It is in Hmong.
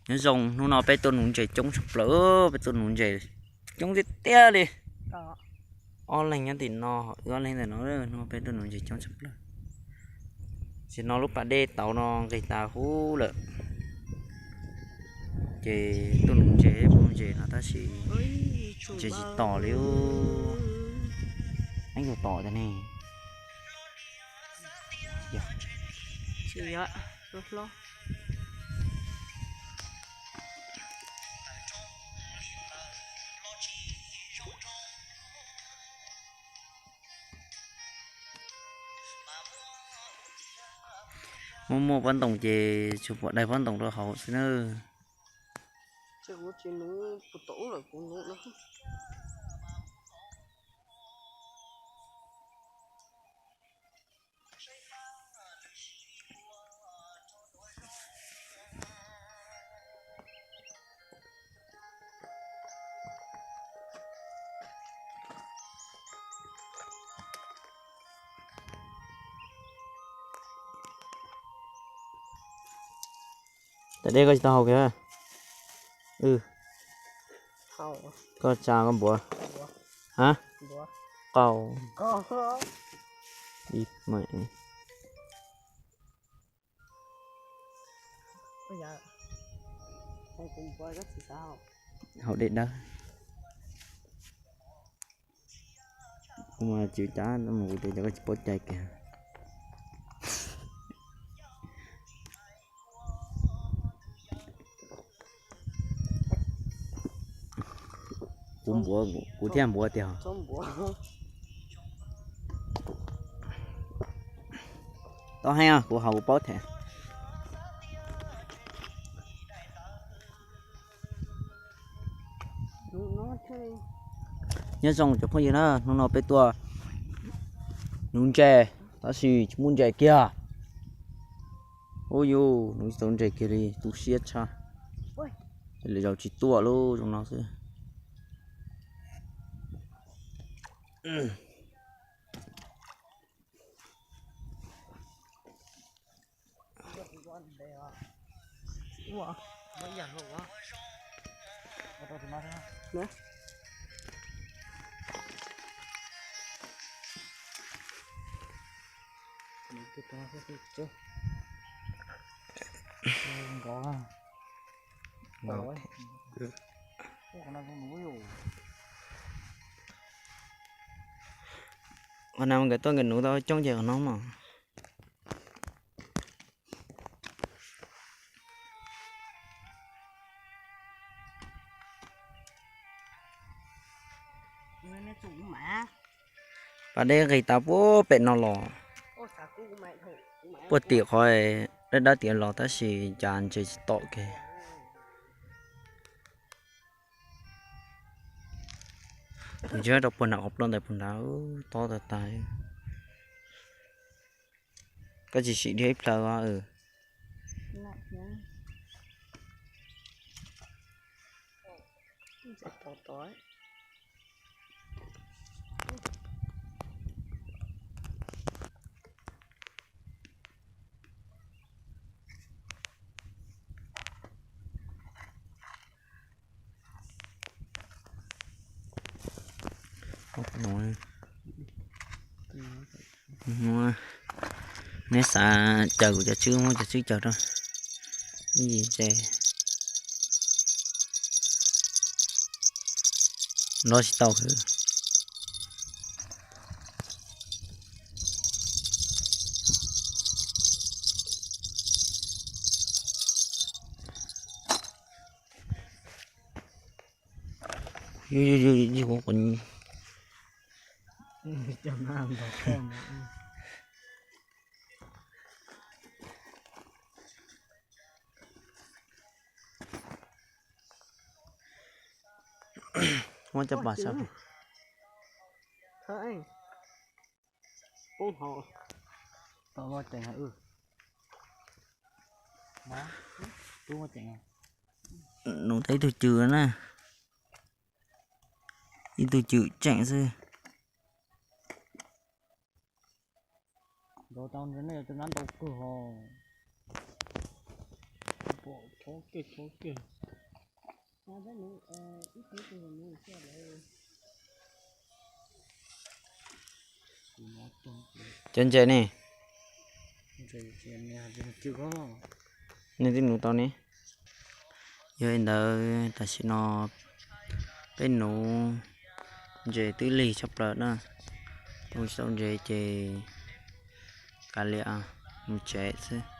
Nyob zoo, hnub no peb tuaj nuv ntses coob tshaj plaws, peb tuaj nuv ntses coob tiag tiag li. Ob leeg nyob tim no, wb ob leeg ntawm no, hnub no peb tuaj nuv ntses coob tshaj plaws. Tam sim no lub pas dej tauv no nqis tas huv lawm, ces tuaj nuv ntses, pub ntses no tab sis ntses tsis tom li. Neeb yuav tom tiag ne. Muaj muaj pob ntoos ces tsuas pom daig pob ntoos rau hauv xwb na. Tam dej koj tsis tau haus kiag. Koj tsa koj npuav. Ha? Qau. Haus dej dawb. Kuv mas cim cab mus kuv tias cov koj tsis paub cai kiag. Kuv npuav, kuv thiaj npuav tiag. Tau heev, kuv haus kuv paub thiab. Nyob zoo cov phooj ywg na, hnub no peb tuaj nuv ntses, tab sis tsis muaj ntses kiag. Ub yus, nuv tsis tau ntses kiag li, tu siab tshaj. Lwm zaus tsis tuaj lub zoo no xwb. Qhov no nkawd tuaj nkawd nuv tau coob ces qhov no mas. Pas dej nqis tas puag pem no los, puag tim qhov dawb dawb tiav los tab sis cas ntses tsis tom kiag. Tus ntsib rau puag nram qhov ploj ntawd puag nrad, tob tag tag. Koj tsis sim dhia ib plhaw os. Neb xav caws kuv cov tswb muab cov tswb caws rau. Ib yim ntses nrov tsis tau. Yus, yus, yus, yus, kuv, kuv muab cov pas sab. Nug tau ib tug cwm na. Ib tug cwm tseem xwb. Nrov tau nej cov nab ntau kawg hos. Thov kiag, thov kiag. Cov ntses ne, nej twb nuv tau ne. Yog li ntawd tam sim no peb nuv ntses twb lig tshaj plaws na. Tau tsis tau ntses ces kav liam, mus tsev xwb.